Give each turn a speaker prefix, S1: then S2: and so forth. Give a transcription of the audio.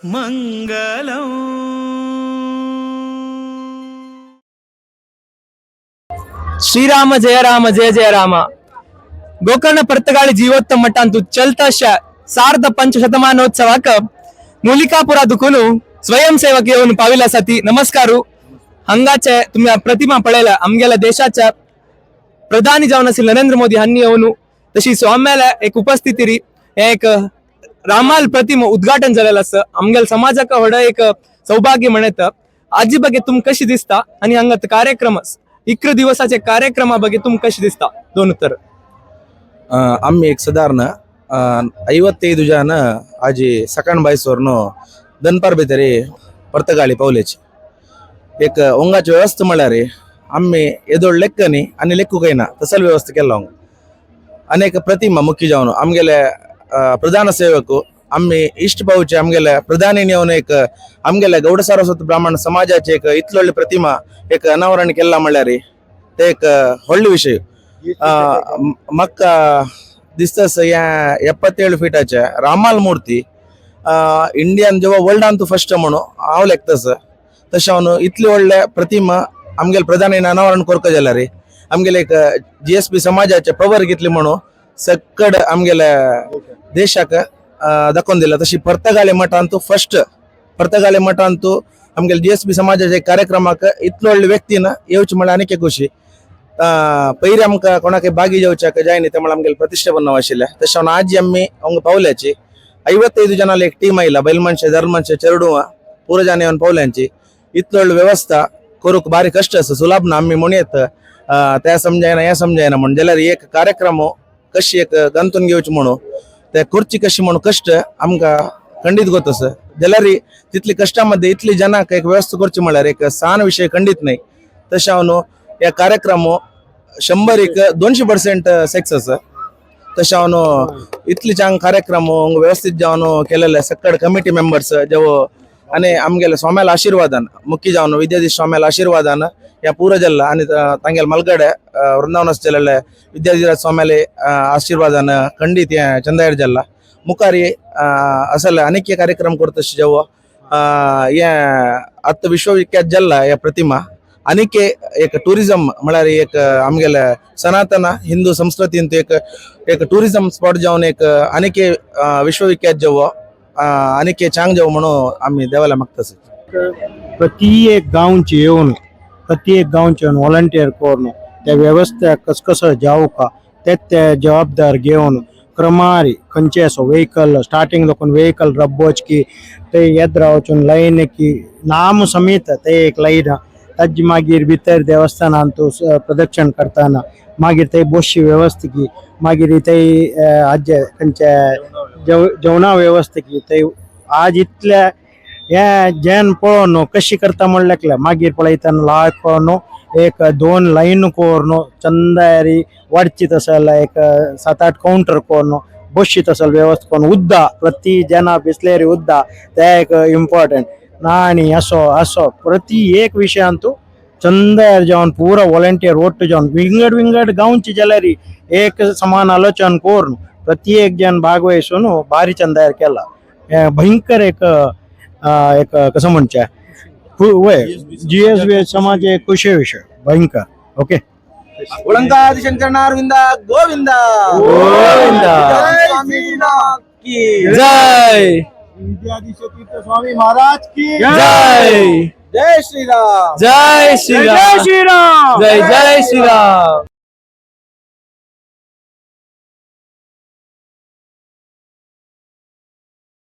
S1: మంగళం.
S2: ಶ್ರೀರಾಮ ಜಯ ರಾಮ ಜಯ ಜಯ ರಾಮ. ಗೋಕರ್ಣ ಪರ್ತಗಾಳಿ ಜೀವೋತ್ತಮ ಮಠ ಅಂತೂ ಚಲ್ತಾಶ ಸಾರ್ಧ ಪಂಚ ಶತಮಾನೋತ್ಸವಕ ಮುಲಿಕಾಪುರ दुकुनु स्वयंसेवक येवन पाविला साठी नमस्कार. हंगाचे तुम्ही प्रतिमा पळयला आमगेल्या देशाच्या प्रधानी जावन आशिल्ले नरेंद्र मोदी हांणी येवन तशी स्वाम्याला एक उपस्थिती री हे एक रामाल प्रतिमा उद्घाटन झालेलं आसा. आमगेल्या समाजाक व्हड एक सौभाग्य म्हणत आजी ಬಗ್ಗೆ तुम कशी दिसता आणि हांगा कार्यक्रम इकरा दिवसाचे कार्यक्रमा ಬಗ್ಗೆ तुम कशी दिसता? दोन उत्तर.
S3: आम्ही एक साधारण 55 ಜನ ಆಜಿ ಸಕಣ್ ಬಾಯ್ಸೋರ್ನು ದನ್ಪಾರ್ भितरी पर्तगाळी पावलेची. एक ओंगाची व्यवस्था म्हळ्यार आम्ही येदोळ लेक्क न्ही आनी लेखूकय ना तसल व्यवस्था केला हांगा. अनेक प्रतिमा मुख्य जावन आमगेले प्रधान सेवक आम्ही इश्ट पावचे आमगेले प्रधानी येवन एक आमगेले गौड सारस्वत ब्राह्मण समाजाचे एक इतलो व्हडली प्रतिमा एक अनावरण केला म्हळ्यार ते एक व्हडली विशय. म्हाका दिसता ह्या 77 फीटाचे रामाल मूर्ती इंडियान जेव्हा वर्ल्डान तूं फर्स्ट म्हणून हांव लेखतस. तशें हांव इतली व्हडले प्रतिमा आमगेले प्रधानी अनावरण करता जाल्यार आमगेले एक जीएसबी समाजाचे पवर घेतली म्हणून सकड आमगेले देशाक दाखोवन दिला. तशी पर्तगाळे मठांतू फर्स्ट पर्तगाळे मठांतू आमगेले जीएसबी समाजाचे कार्यक्रमाक इतलो व्हडली व्यक्तीन येवची म्हळ्यार आनीक एक खुशी. पयलीं आमकां कोणाकय बागी जावच्याक जायनी ते म्हळ्यार आमगेले प्रतिश्ठे नांव आशिल्लें. तशें हांव आजी आमी हांगा पावल्याची 55 जनाले एक टीम आयला, बैल मनशे धर्म मनशे चेरडुवां पुरो जन येवन पावल्यांची. इतलो व्हडली व्यवस्था करूंक बारी कश्ट आसा, सुलभ ना. आमी म्हणयत त्या समजायना हें समजायना म्हण जाल्यार एक कार्यक्रम कशी एक गंतून घेवची म्हणून ते खुर्ची कशी म्हणून कश्ट आमकां खंडीत गोत आसा. जाल्यार तितली कश्टामध्ये इतली जनाक एक व्यवस्था करची म्हळ्यार एक सान विशय खंडीत न्हय. तशें हांव न्हू ह्या कार्यक्रम 100क 200% सक्सेस. तशें हांव न्हू इतली चांग कार्यक्रम व्यवस्थित जावन केलेले सक्कड कमिटी मेंबर्स जेव आणि आमगेले स्वाम्याला आशीर्वादान मुख्य जावन विद्याधीश स्वाम्याला आशीर्वादान ह्या पूरा जल्ला आणि तांगेले मलगडे वृंदावनास जल्ले विद्याधिराज स्वाम्याले आशीर्वादान खंडित ह्या चंदायर जल्ला. मुखारी असल अनेक कार्यक्रम करतशी जेव हे आतां विश्वविख्यात जल्ला ह्या प्रतिमा अनेक एक टुरिझम म्हळ्यार एक आमगेले सनातन हिंदू संस्कृतींत एक एक टुरिझम स्पॉट जावन एक अनेक विश्वविख्यात जेव अनेक चांग जेव म्हणून आमी देवाला मागतास.
S4: प्रत्येक गांवचे येवन प्रत्येक गांवचे येवन व्हॉलंटियर करून त्या व्यवस्था कस कसं जावका ते ते जबाबदार घेवन क्रमारी खंयचे असो वेहिकल स्टार्टिंग लोकून वेहिकल रब्बोच की ते येद्रा वचून लायन की नाम समेत ते एक लायन ताजी मागीर भितर देवस्थानांत प्रदक्षिण करताना मागीर ते बसची व्यवस्था की मागीर ते आजे खंयचे जेवणा व्यवस्था की ते आज इतल्या हे जेन पळोवन कशी करता म्हणलें. मागीर पळयतना लायक पळोवन एक दोन लायन करून चंदारी वाडची तसं एक सात आठ काउंटर करून बसची तसल व्यवस्था करून उद्दा प्रति जना बिसलेरी उद्दा ते एक इम्पॉर्टंट आणि असो असो प्रति एक विशयांतू चंदार जावन पुरा व्हॉलंटियर ಒಟ್ಟು जावन विंगड विंगड गांवची जाल्यार एक समान आलोचन करून प्रत्येक जण भागवहिसून भारी चंदायर केला. हे भयंकर एक एक कसं म्हणचे वय जीएसबी समाज एक खुशी विषय भयंकर. ओके.
S3: उळंकादी शंकरनारविंद गोविंद
S2: गोविंदा.
S3: की
S2: जय.
S4: स्वामी महाराज की
S2: जय.
S3: जय श्रीराम.
S2: जय श्रीराम.
S4: जय श्रीराम.
S2: जय जय श्रीराम.